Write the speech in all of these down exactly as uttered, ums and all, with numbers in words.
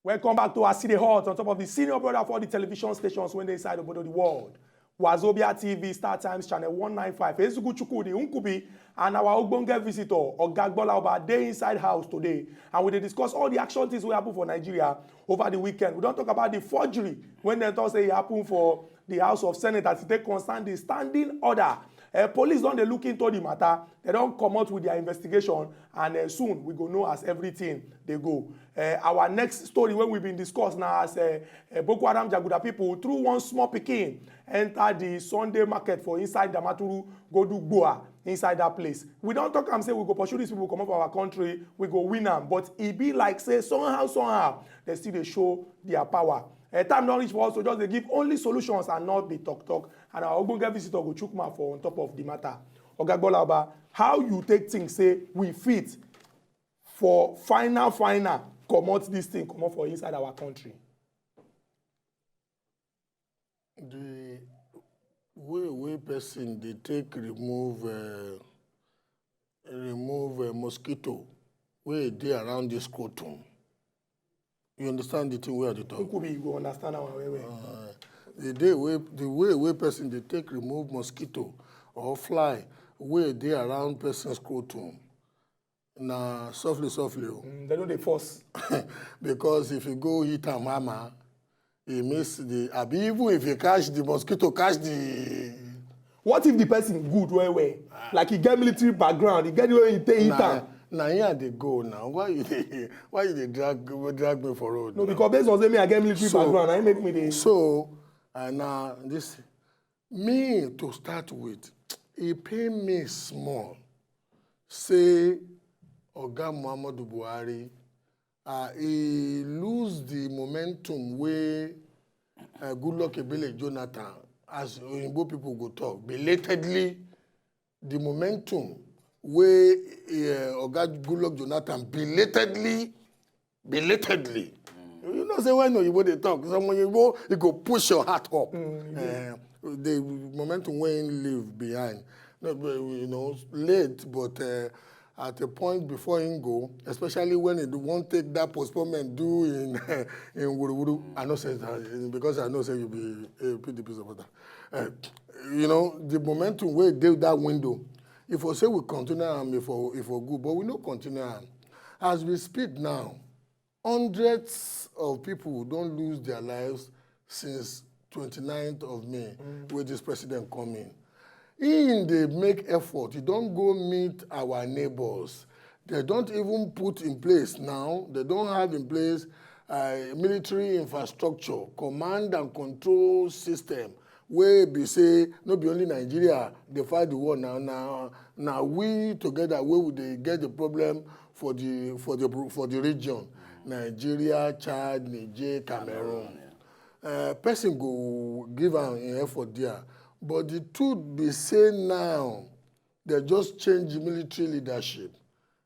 Welcome back to our City Hot on top of the senior brother for the television stations when they inside obodo the world. Wazobia T V, Star Times Channel one nine five, Ezugu Chukwudi Nkubi, and our Ogbonge visitor, Ogagbola Oba, dey inside house today. And we dey discuss all the action things wey happen for Nigeria over the weekend. We don talk about the forgery when dem talk say e happen for the House of Senate as e take concern the standing order. Uh, police don dey look into the matter. They don comot with their investigation, and uh, soon we go know as everything dey go. Uh, our next story wey we been discuss na as uh, uh, Boko Haram Jaguda people through one small pikin enter the Sunday market for inside Damaturu, go do gboa inside that place. We don talk am say we go pursue these people comot for our country, we go win am. But e be like say somehow, somehow, they still dey show their power. Uh, time don reach for us to just dey give only solutions and not be talk talk. And our ogbonge visitor go chook mouth for on top of the matter. Oga Gbola Oba, how you take think say we fit for final, final comot this thing, comot for inside our country? The way wey person dey take remove uh, remove uh, mosquito wey dey around this scrotum, you understand the thing wey I dey talk? Nkubi, you go understand am well well. Uh, the day wey the way wey person dey take remove mosquito or fly wey dey around person scrotum, na softly softly o. Mm, they no dey force. Because if you go hit am hammer, e miss the abi even if you catch the mosquito, catch the. What if the person good well well, like e get military background, e get the way e take hit am? Na here I dey go now. Why you dey why you dey drag drag me for road? No, because based on say me I get military so, background, I make me dey. So uh, na this me to start with, e pain me small say Oga Muhammadu Buhari uh, e lose the momentum wey uh, Goodluck Ebele Jonathan, as Oyinbo people go talk, belatedly the momentum wey uh, Oga Goodluck Jonathan belatedly belatedly. You know say when Oyinbo dey talk, some Oyinbo e go push your heart up. Uh, the momentum wey him leave behind, no, but, you know, late, but uh, at a point before him go, especially when he wan take that postponement do in in wuruwuru, I know say that because I know say you be a P D P supporter. Uh, you know, the momentum wey dey that window, if we say we continue am, if we, if we good, but we no continue am. As we speak now, hundreds of people don lose their lives since twenty-ninth of May wey this president come in. He dey make effort, he don go meet our neighbors. They don't even put in place now, they don't have in place uh, military infrastructure, command and control system wey be say no be only Nigeria dey fight the war now, na na we together wey we dey get the problem for the for the for the region, Nigeria, Chad, Niger, Cameroon. Uh, person go give am im effort there, but the truth be say now they just change military leadership.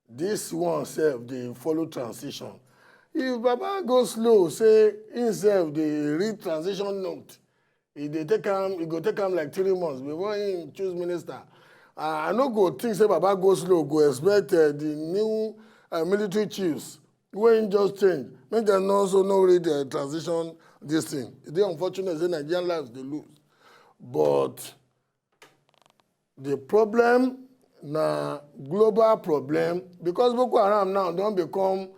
This one sef dey follow transition. If Baba go slow, say himself dey read transition note, e dey take am e go take am like three months before he choose minister. I no go think say Baba go slow go expect uh, the new uh, military chiefs wey he just change make dem no also no read the transition this thing. E dey unfortunate say Nigerian lives dey lose, but the problem na global problem because Boko Haram now don become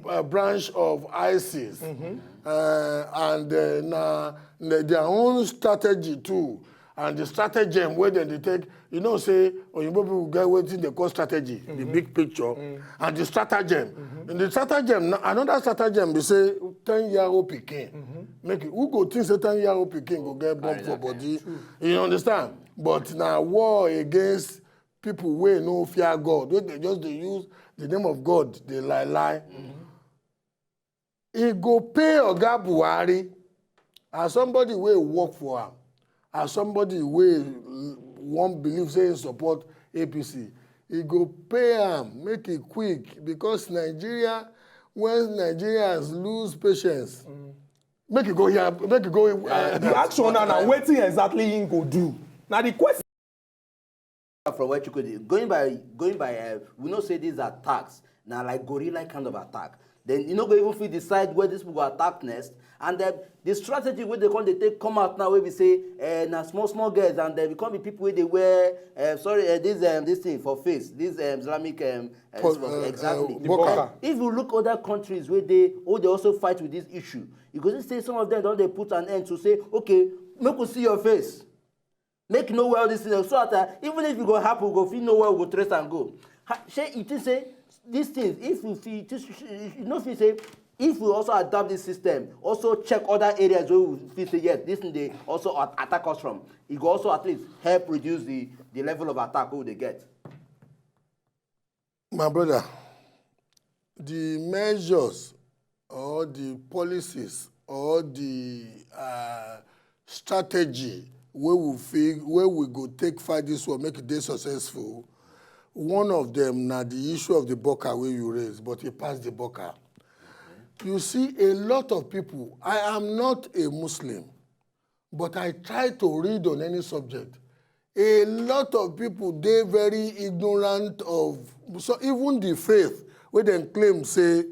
a branch of ISIS. Mm -hmm. Uh, and uh, na their own strategy too, and the stratagem wey dem dey take, you know say oyinbo people get wetin dey call strategy, mm -hmm. the big picture, mm -hmm. and the stratagem. Mm -hmm. And the stratagem, another stratagem be say ten year old pikin. Mm -hmm. Make who go think say ten year old pikin go get bomb for body? You understand? But na war against people wey no fear God, wey dey just dey use the name of God dey lie lie. Mm -hmm. E go pay Oga Buhari as somebody wey work for am, as somebody wey wan believe say he support A P C, e go pay am make e quick because Nigeria, when Nigerians lose patience, mm. Make e go here, make e go. Uh, the action na na wetin exactly him go do. Na the question. From where Chukwudi going by going by uh, we know say these attacks na like gorilla kind of attack. Then you no go even fit decide where these people go attack next. And then the strategy wey dey come dey take come out now, wey be say, eh, na small small girls, and dem become the people wey dey wear, eh, sorry, eh, this, um, this thing for face, this, um, Islamic, um, eh, For, this was uh, exactly. uh, burqa. If you look other countries wey dey, oh, they also fight with this issue. You go see say some of them don dey put an end to say, okay, make we see your face. Make you know where all these things, so that, uh, even if e go happen, we go fit know where we go trace and go. Ha, shey you think say these things, if we fit, you no fit say, if we also adapt this system, also check other areas where we feel say, yes, this thing dey also at- attack us from, e go also at least help reduce the the level of attack wey we dey get. My brother, the measures or the policies or the uh, strategy wey we fit, wey we go take fight this war, make e dey successful. One of them na the issue of the burqa wey you raise, but e pass the burqa. You see, a lot of people, I am not a Muslim, but I try to read on any subject. A lot of people dey very ignorant of, so even the faith wey dem claim say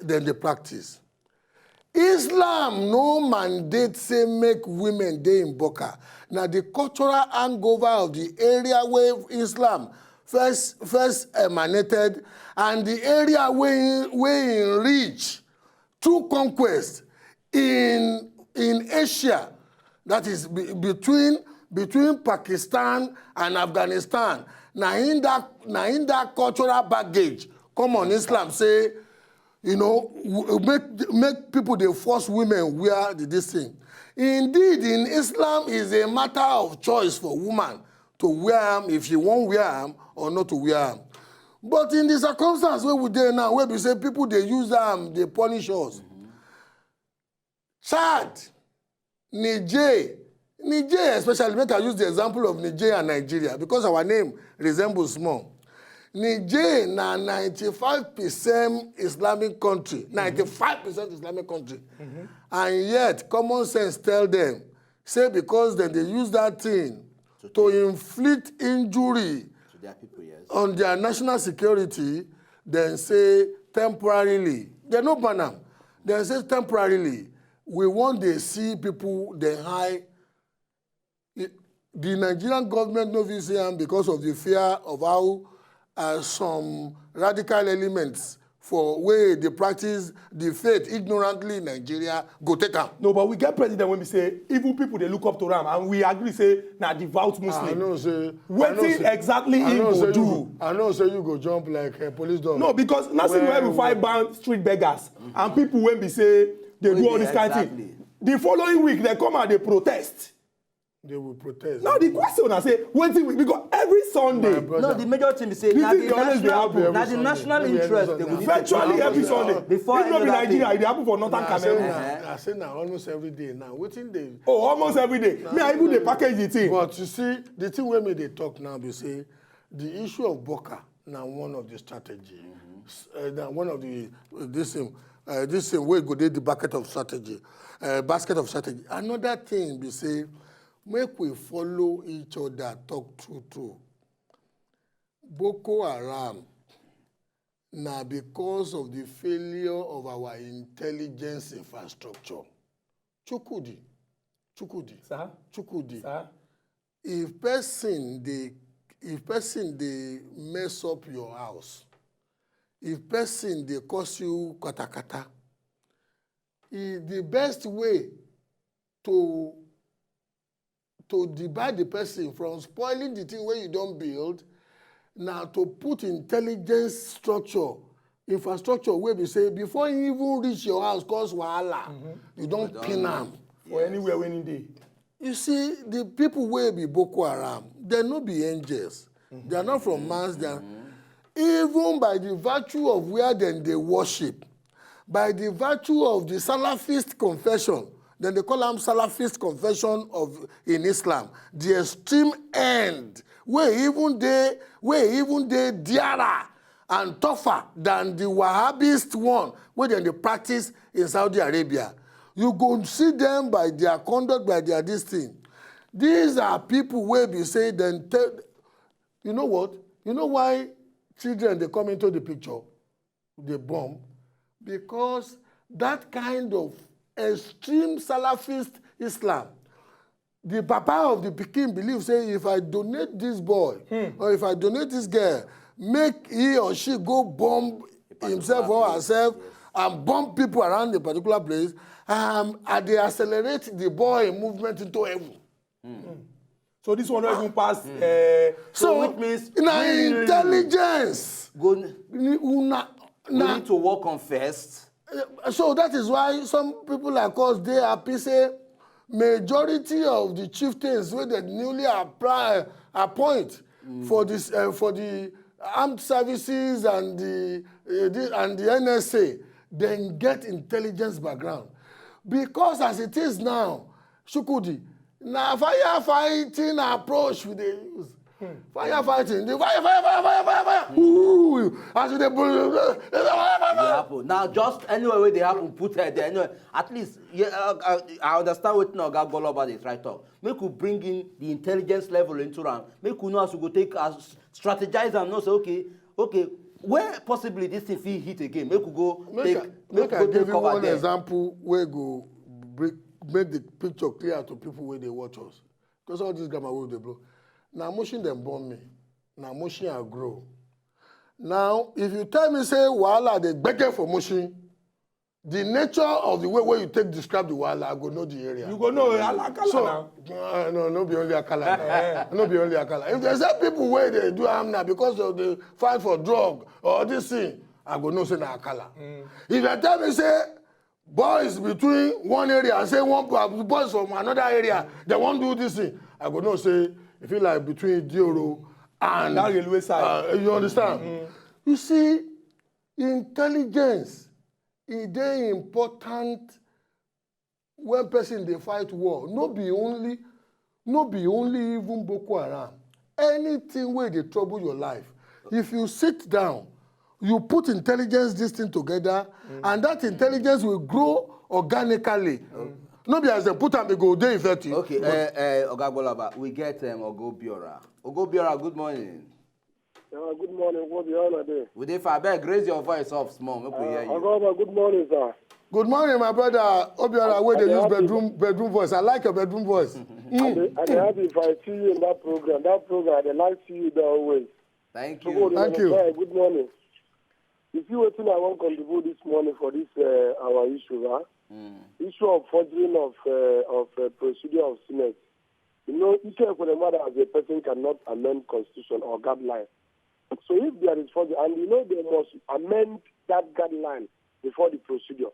dem dey practice. Islam no mandate say make women dey in burqa. Na the cultural hangover of the area wey Islam first first emanated, and the area wey wey e reach through conquest in in Asia, that is be, between between Pakistan and Afghanistan. Na in that na in that cultural baggage come on Islam say, you know, w- make make people dey force women wear the this thing. Indeed, in Islam is a matter of choice for woman to wear am, if she wan wear am or not to wear am. But in the circumstance wey we dey now, wey be say people dey use am dey punish us, Chad, Niger, Niger especially, make I use the example of Niger and Nigeria because our name resembles small. Niger na ninety-five percent Islamic country, ninety-five percent Islamic country. And yet, common sense tell them, say because dem dey use that thing to inflict injury To their people, yes. on their national security, then say temporarily. They no ban am. Then say temporarily, we want dey see people dey high. I- The Nigerian government no fit say am because of the fear of how uh, some radical elements for wey dey practice the faith ignorantly in Nigeria go take am. No, but we get president wey be say even people dey look up to am, and we agree say na devout Muslim. I know say I know Wetin say- exactly I he know go say you do? Go, I know say you go jump like uh, police dog. No, because nothing Well, wey we find ban street beggars and people wey be say dey Wey do all dey this kind thing. exactly. The following week they come and dey protest. They will protest. Now the question na say wetin we, because every Sunday My brother. No, the major thing be say This na thing the dey always dey national happen. na Every the national Sunday. Every interest Sunday. they go need Virtually to every Sunday. Before If no be any other Nigeria, thing. e dey happen for Northern I say Cameroon. na, Uh-huh. I say na almost every day now. Wetin dey Oh, almost every day. Me, I even dey package the thing. But you see, the thing wey me dey talk now be say the issue of burqa na one of the strategy. S- Uh, na one of the this thing, uh, this thing wey go dey the basket of strategy, uh, basket of strategy. Another thing be say make we follow each other talk true true. Boko Haram na because of the failure of our intelligence infrastructure. Chukwudi, Chukwudi, Sir, Chukwudi. Sir, If person dey if person dey mess up your house, if person dey cause you katakata, e the best way to to debar the person from spoiling the thing wey you don build na to put intelligence structure, infrastructure wey be say before e even reach your house cause wahala, you don pin am. for anywhere wey e dey. You see, the people wey be Boko Haram, they no be angels. They are not from man's. They are, even by the virtue of where dem dey worship, by the virtue of the Salafist confession, then they call am Salafist confession of in Islam, the extreme end, wey even dey wey even dey dearer and tougher than the Wahhabist one wey dem dey practice in Saudi Arabia. You go see them by their conduct, by their this thing. These are people wey be say dem tell, you know what? You know why children dey come into the picture? Dey bomb. because that kind of extreme Salafist Islam, the papa of the pikin believe say if I donate this boy or if I donate this girl, make he or she go bomb himself or herself and bomb people around a particular place, um, and they accelerate the boy movement into heaven. So this one not even pass. Uh, So, which means na we intelligence. go Ni- una- we na- need to work on first. So that is why some people like us dey happy say majority of the chieftains wey dem newly apply appoint for this uh, for the armed services and the uh, the and the N S A, dem get intelligence background, because as it is now, Shukudi, na firefighting approach we dey use. Firefighting, the fire, fire, fire, fire, fire, fire. Ooh, as we dey blow, blow, blow, fire, fire, Dey fire. Happen now. Just anywhere where they happen, put head there. Anyway, at least yeah, uh, uh, I understand what Oga Goloba dey try talk. Make we bring in the intelligence level into am. Make we know as we go take as strategize and know say okay, okay, where possibly this thing fit hit again. Make we go Make take I, make make we I go give take you cover one there. Example wey go break, make the picture clear to people wey dey watch us. Because all this grammar wey dey blow. Na Mushin dem born me. Na Mushin I grow. Now, if you tell me say wahala dey gbege for Mushin, the nature of the way wey you take describe the wahala, I go know the area. You go know Alakala So, now. Uh, no, no be only Akala. No be only Akala. If they say people wey dey do am na because of the fight for drug or this thing, I go know say na Akala. If they tell me say boys between one area and say one bo- boys from another area, they wan do this thing, I go know say e feel like between Dioro and That railway side. Uh, you understand? You see, intelligence e dey important when person dey fight war. No be only no be only even Boko Haram. Anything wey dey trouble your life, if you sit down, you put intelligence this thing together, and that intelligence will grow organically. No be as dem put am e go dey effective. Okay, uh, uh, Oga Goloba, we get um, Ogo Biora. Ogo Biora, good morning. Yeah, good morning. What be all of day? We dey fine. Abeg, raise your voice up small, make we hear you. Oga, good morning, sir. Good morning, my brother Obiora, wey dey use Happy- bedroom bedroom voice. I like your bedroom voice. I dey I dey happy if I see you in that program. That program, I dey like see you there always. Thank So, you. Thank you. Good morning. You see wetin I wan contribute this morning for this uh, our issue, huh? Issue of forging of uh, of uh, procedure of Senate. You know, Ike Ekweremadu as a person cannot amend constitution or guideline. So if there is forgery, and you know they must amend that guideline before the procedure.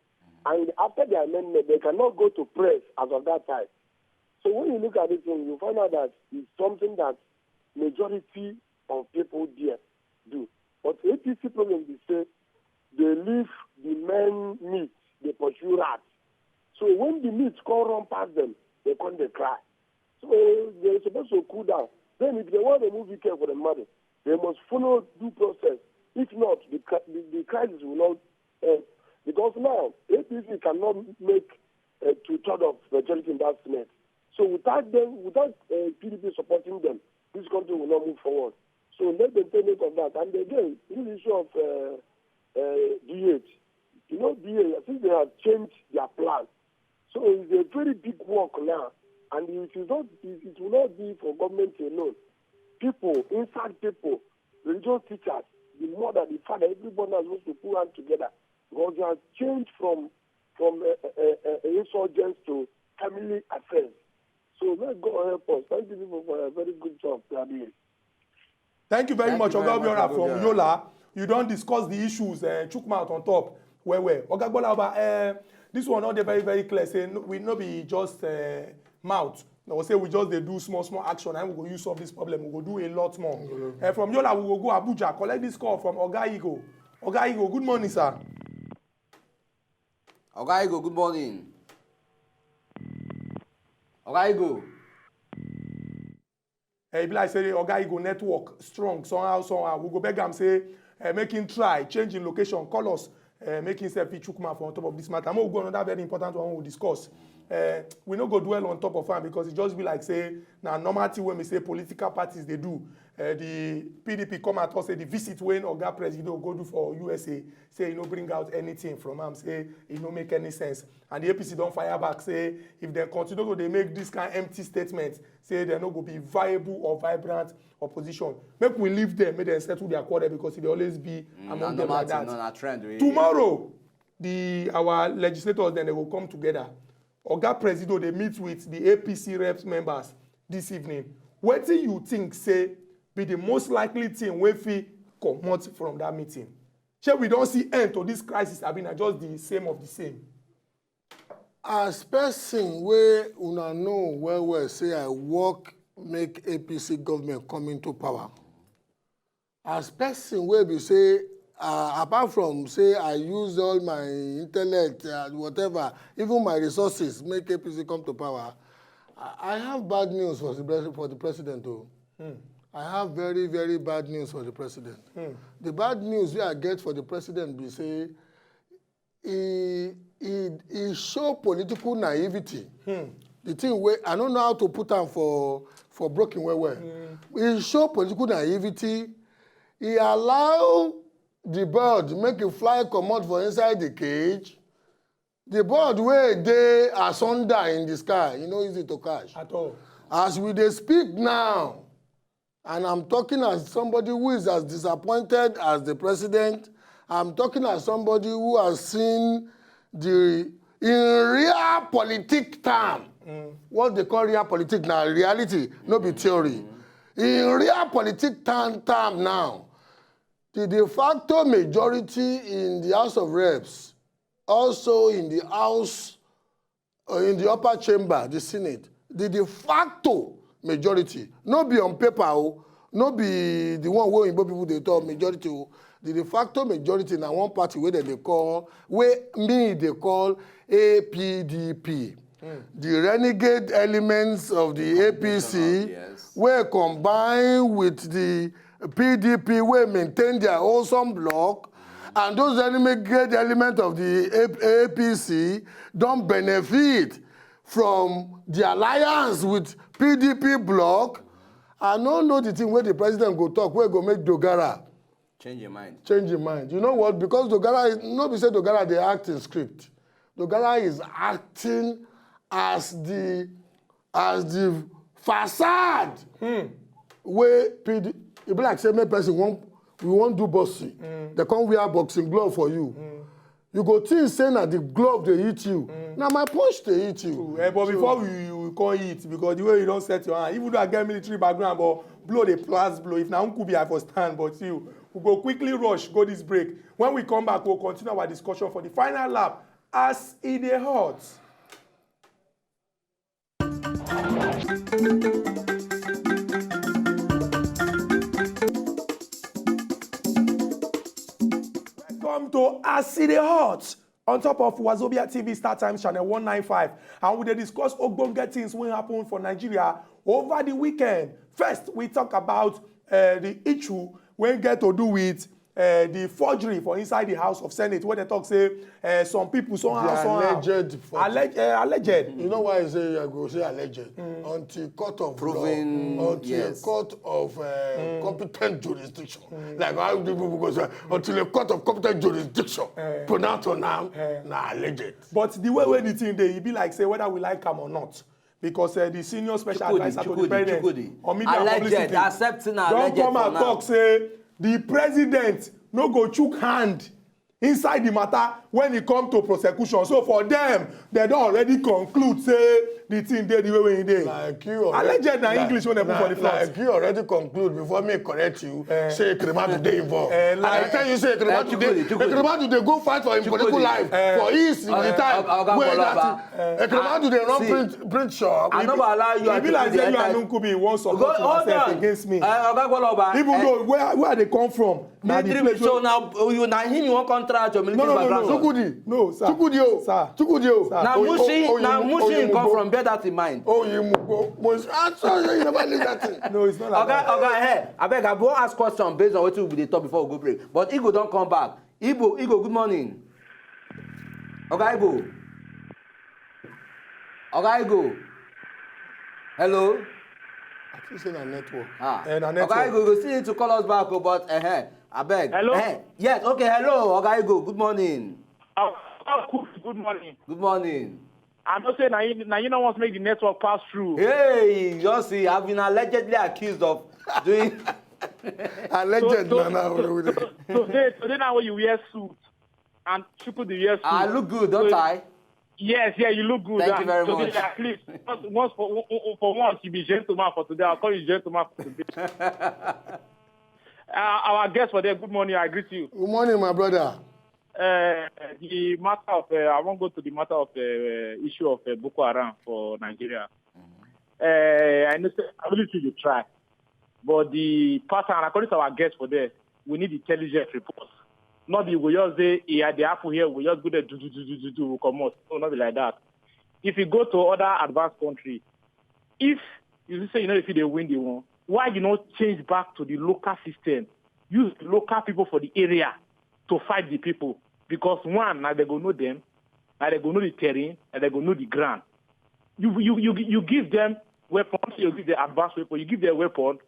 And after the amendment, they cannot go to press as of that time. So when you look at this thing, you find out that it's something that majority of people there do. But A P C problem is say they leave the men meat, they pursue rats. So when the meat come run past them, they come dey cry. So they're supposed to cool down. Then if they want to move Ike Ekweremadu, they must follow due process. If not, the, cri- the, the crisis will not end. Because now, A P C cannot make uh, two-thirds of majority in that Senate. So without them, without uh, P D P supporting them, this country will not move forward. So let them take note of that. And again, this issue of uh, uh, D H, you know, D H, I think they have changed their plan. So it's a very big work now. And it is not, it, it will not be for government alone. People, inside people, religious teachers, the mother, the father, everybody is supposed to put hand together. Because they have changed from from uh, uh, uh, insurgents to family affairs. So let God help us. Thank you people for a very good job, Daddy. Thank you very Thank much, you very Oga much, Obiora from Oga Obiora. Yola. You don discuss the issues, uh, chook mouth on top. Well, well. Oga Gbolaba, uh, this one not dey very, very clear. Say no, we no be just uh, mouth. No, we say we just dey do small, small action, and we go use solve this problem. We go do a lot more. Uh, from Yola, we go go Abuja, collect this call from Oga Igo. Oga Igo, good morning, sir. Oga Igo, good morning. Oga Igo. Eh, e be like say Oga Igo network strong somehow, somehow. We go beg am say, eh, make him try change him location, call us, eh, make himself fit chook mouth for on top of this matter. Make we go another very important one we discuss. Eh, we no go dwell on top of am because it just be like say na normal thing wey we say political parties dey do. Uh, the P D P come out talk say the visit wey Oga Presido go do for U S A, say e no bring out anything from am, say e no make any sense. And the A P C don fire back, say if dem continue to dey make this kind empty statement, say dem no go be viable or vibrant opposition. Make we leave them, make dem settle their quarrel, because e dey always be among them like that. Tomorrow, the our legislators dem dey go come together. Oga Presido dey meet with the A P C reps members this evening. Wetin you think say be the most likely thing wey fit comot from that meeting? Shey we don see end to this crisis, abi na just the same of the same? As person wey una know well well say I work make A P C government come into power, as person wey be say, uh, apart from say I use all my intellect, uh, whatever, even my resources, make A P C come to power, I, I have bad news for the pres-, for the president o. I have very, very bad news for the president. The bad news wey I get for the president be say e e e show political naivety. The thing wey I no know how to put am for for broken well well. E show political naivety. E allow the bird make e fly comot for inside the cage. The bird wey dey asunder in the sky, e no easy to catch. At all. As we dey speak now, and I'm talking as somebody who is as disappointed as the president. I'm talking as somebody who has seen the, in real politic term, what they call real politic na reality, no be theory. In real politic term, term now, the de facto majority in the House of Reps, also in the House, uh, in the upper chamber, the Senate, the de facto majority, no be on paper o, no be the one wey oyibo people dey talk majority o, the de facto majority na one party wey dem dey call, wey me dey call A P D P. The renegade elements of the A P C, wey combine with the P D P, wey maintain their wholesome bloc, and those renegade element of the A P C don benefit from the alliance with P D P bloc. I no know the thing wey the president go talk wey go make Dogara change im mind. Change im mind. You know what? Because Dogara is, no be say Dogara dey act in script. Dogara is acting as the, as the facade wey P D, e be like say make person wan, we wan do boxing. They come wear boxing glove for you. You go think say na the glove dey hit you. Na my punch dey hit you. True. Eh, but before we, we come hit, because the way you don set your hand, even though I get military background, but blow dey pass blow. If na Nkubi, I for stand, but you, we go quickly rush go this break. When we come back, we'll continue our discussion for the final lap as e dey hot. Welcome to As E Dey Hot on top of Wazobia T V Star Times channel one nine five, and we dey discuss ogbonge things wey happen for Nigeria over the weekend. First, we talk about, uh, the issue wey get to do with, uh, the forgery for inside the House of Senate, wey dem talk say, uh, some people somehow, somehow, alleged forgery. Alleged, uh, alleged. You know why I say, I go say alleged? Until court of law, until a court of, uh, competent jurisdiction. Like how the people go say, until a court of competent jurisdiction pronounce on am, na alleged. But the way wey the thing dey, e be like say whether we like am or not, because, uh, the senior special adviser to the president on media and publicity don come out talk say the president no go chook hand inside the matter when e come to prosecution. So for them, they don already conclude say the thing dey the way wey e dey. Like you already, alleged na English wey dem put for the front. Like you already conclude before me correct you, say Ekere Madu dey involved. And I tell you say Ekere Madu dey, Ekere Madu dey go fight for him political life for east in the time wey that Ekere Madu dey run print, print shop. I no go allow you. E be like say you and Nkubi wan support yourself against me. Oga Gwaloba. Even though where, where I dey come from, na the military place. So now you, na him you wan come try out your military background? No, no, no, no. Chukwudi. No, sir. Chukwudi o. Sir. Chukwudi o. Sir. Na Mushin, na Mushin come from, bear that in mind. Oh, you mugbo. Mo answer you never leave that thing. No, it's not like that. Oga, hey, abeg, I wan ask question based on wetin we dey talk before we go break. But Igbo don come back. Igbo, Igbo, good morning. Oga Igbo. Oga Igbo. Hello? I It's in a network. Ah. And a Oga network. Ego, you still need to call us back, oh, but uh-huh. I beg. Hello? Eh, yes, okay, hello, Oga Ego. Good morning. Oh, oh, good, good morning. Good morning. I know say now you, now you don't want to make the network pass through. Hey, you see, I've been allegedly accused of doing. Alleged So- na now. We dey- Today, today now when you wear suit and people dey wear suit. I look good, don't I? Yes, yeah, you look good. Thank you And very today, much. At least once, once for, for once you be gentleman for today. I'll call you gentleman for today. Uh, our guest for there, good morning. I greet you. Good morning, my brother. Uh, the matter of uh, I won't go to the matter of uh, issue of uh, Boko Haram for Nigeria. Uh, I know say I really see you try, but the pattern according to our guest for there, we need intelligence reports. Not the we just say yeah, they happen here. We just go there do do do do do do. We come out. No, not be like that. If you go to other advanced country, if you say you know if they win the one, why you not change back to the local system? Use the local people for the area to fight the people because one, now they go know them, now they go know the terrain, and they go know the ground. You you you you give them weapons, you give them advanced weapon, you give them weapon,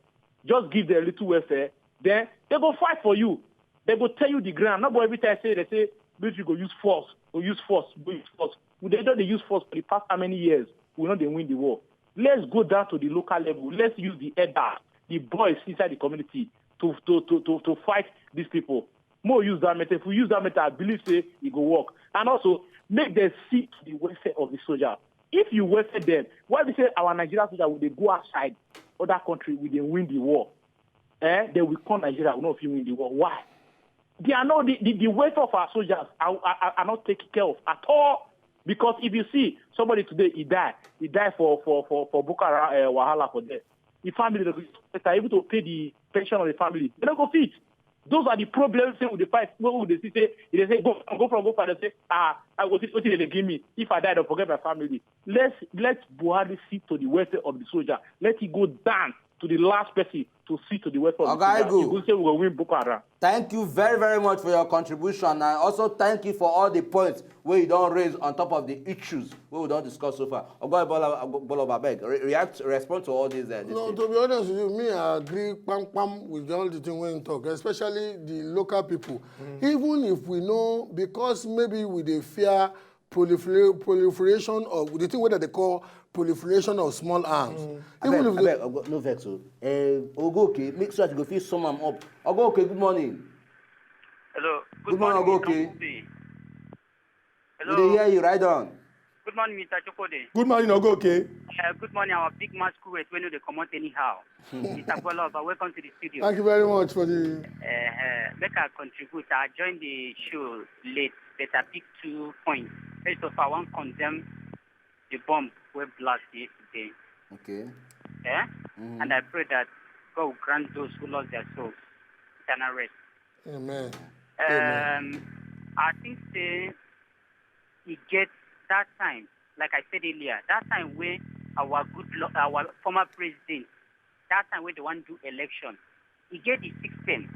just give them little welfare, then they go fight for you. They go tell you the ground. Not every time say they say military go use force, go use force, go use force. We they don't they use force for the past how many years? We know they win the war. Let's go down to the local level. Let's use the elders, the boys inside the community to to to to, to fight these people. More use that method. If we use that method, I believe say it go work. And also make them see to the welfare of the soldier. If you welfare them, why we say our Nigerian soldier will they go outside other country will they win the war? Eh? Then we come Nigeria, we not fit win the war. Why? They are not the, the, the welfare of our soldiers are, are, are not taken care of at all. Because if you see somebody today, he die, he die for for for for Boko Haram uh, wahala for there. The family they are able to pay the pension of the family. They don't go fit. Those are the problems say we dey fight. When we dey see say they say go from go from go from they say ah I go see wetin they give me if I die they forget my family. Let's let Buhari see to the welfare of the soldier. Let it go down to the last person to see to the welfare of the Oga soldier. Ego. You go say we go win Boko Haram. Thank you very, very much for your contribution, and also thank you for all the points where you don't raise on top of the issues where we don't discuss so far. Oga Bola, Bola Babeg, re- react, respond to all these. Uh, these No, things. To be honest with you, me I agree pam pam with all the thing wey you talk, especially the local people. Even if we know, because maybe we dey fear prolifer- proliferation of the thing wey dem dey call proliferation of small arms. Even Abeg, if the- abeg, Ogo, no vex o. Uh, Ogo, okay, make sure that you go fit sum am up. Ogo, okay, good morning. Hello. Good morning, Ogo, okay. Hello. We dey hear you, right on. Good morning, Mister Chokode. Good morning, Ogo, okay. Uh, good morning, our big man school when they come out anyhow. Mister Bola, but welcome to the studio. Thank you very much for the. Uh, uh, make I contribute. I joined the show late, but I pick two points. First of all, I want to condemn the bomb we blast yesterday. Okay. Eh? Mhm. And I pray that God will grant those who lost their souls eternal rest. Amen. Um, I think say e get that time, like I said earlier, that time when our good lo- our former president, that time when they want to do election, e get the system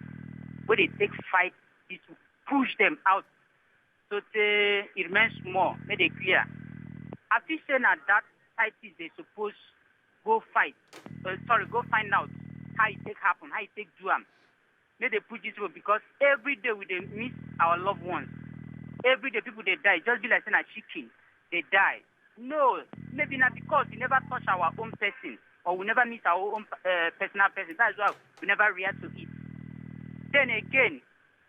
where they take fight this to push them out. So say it remains small, make they clear. I feel say na that side is they suppose go fight. Uh, sorry, go find out how it take happen, how it take do am. Make they put this road because every day we dey miss our loved ones. Every day people dey die. Just be like say na chicken dey die. No, maybe na because we never touch our own person or we never miss our own uh, personal person. That's why we never react to it. Then again,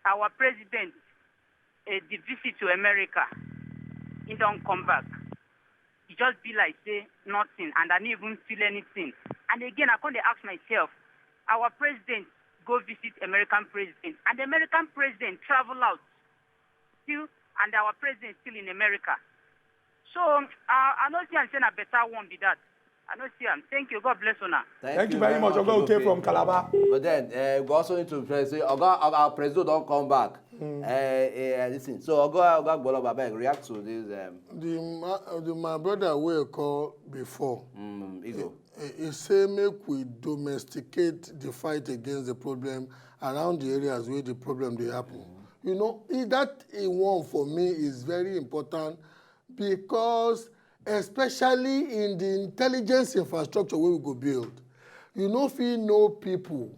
our president, uh, the visit to America, he don't come back. It just be like say nothing, and I didn't even feel anything. And again, I come dey ask myself, our president go visit American president, and the American president travel out still, and our president still in America. So uh, I no see am say na better one be that. I no see am. Thank you. God bless una. Thank you very much, Oga Oke from Calabar. But then uh, we also need to say, Oga, Oga, our president don't come back. Uh, uh, listen, so Oga, Oga Bola Babeg, react to this. Um, The, ma- the my brother wey call before, mm, Ego. e e say make we domesticate the fight against the problem around the areas where the problem dey happen. You know, e- that e one for me is very important because especially in the intelligence infrastructure wey we go build, you no fit know people,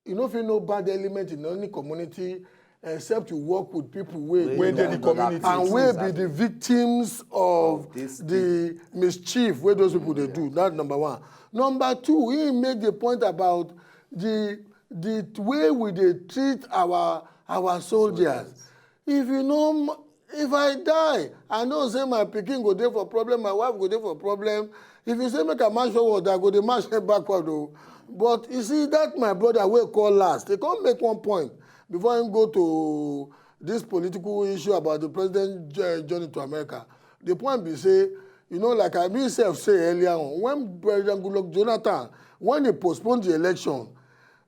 you no fit know bad element in any community except you work with people wey Wey dey the community. And wey be the victims of Of this the mischief wey those people dey do. That's number one. Number two, he make the point about the the way we dey treat our our soldiers. If you know, if I die, I know say my pikin go dey for problem, my wife go dey for problem. If you say make I match forward, I go dey match backward o. But you see that my brother wey call last, he come make one point before him go to this political issue about the president journey to America. The point be say, you know, like I myself say earlier on, when President Goodluck Jonathan, when he postponed the election,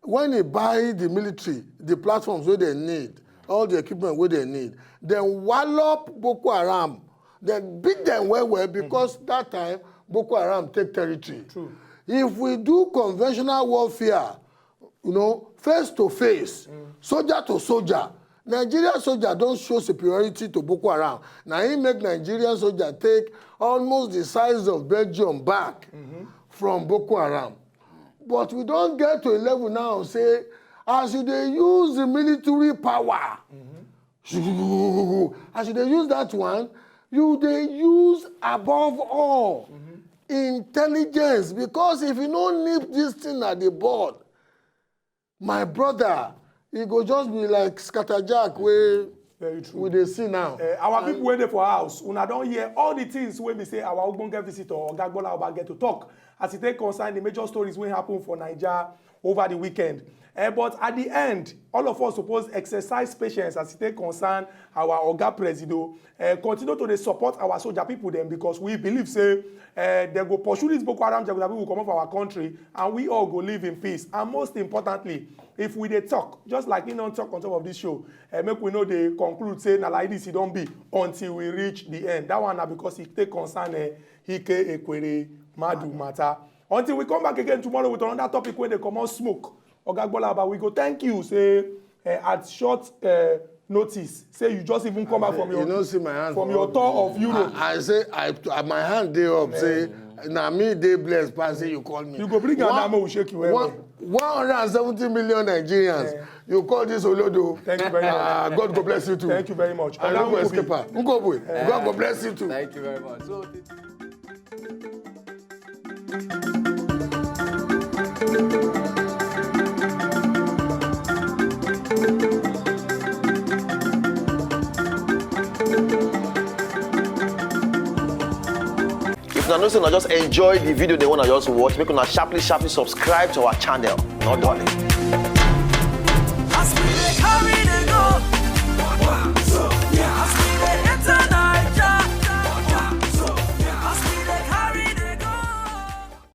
when he buy the military, the platforms wey they need, all the equipment wey they need, then wallop Boko Haram, then beat them well well because that time Boko Haram take territory. True. If we do conventional warfare, you know, face to face, soldier to soldier, Nigeria soldier don't show superiority to Boko Haram. Now he make Nigerian soldier take almost the size of Belgium back from Boko Haram. But we don't get to a level now say, as you dey use the military power, as you dey use that one, you dey use above all intelligence, because if you no nip this thing at the board, my brother, e go just be like scatterjack wey Very true. we dey see now. Uh, our people wey dey for house, una don hear all the things wey be say our ogbonge visitor Oga Gbola Oba get to talk as e take concern the major stories wey happen for Naija over the weekend. Uh, but at the end, all of us suppose exercise patience as e take concern our Oga Presido. Uh, continue to dey support our soldier people dem, because we believe say uh, dem go pursue these Boko Haram jagunlabi people comot for our country, and we all go live in peace. And most importantly, if we dey talk, just like he don talk on top of this show, uh, make we no dey conclude say na like this e don be until we reach the end. That one na because e take concern uh, Ike Ekwere Madu matter. Until we come back again tomorrow with another topic wey dey comot smoke, Oga Gbola Oba, we go thank you say uh, at short uh, notice say you just even come back from You your no see my hand from for your up. Tour of Europe. I, I say I, I my hand dey up. Say na me dey blessed pass say you call me. You go bring am One- now, make we shake you well one well. One hundred and seventy million Nigerians. Eh. You call this Olodo. Thank you very much. Ah, God go bless you too. Thank you very much. I Oga no go Nkobi. Escape am. Nkobi, God go bless you too. Thank you very much. So, If una know say una just enjoy the video dem wey una just watch, make una sharply sharply subscribe to our channel. No dulling.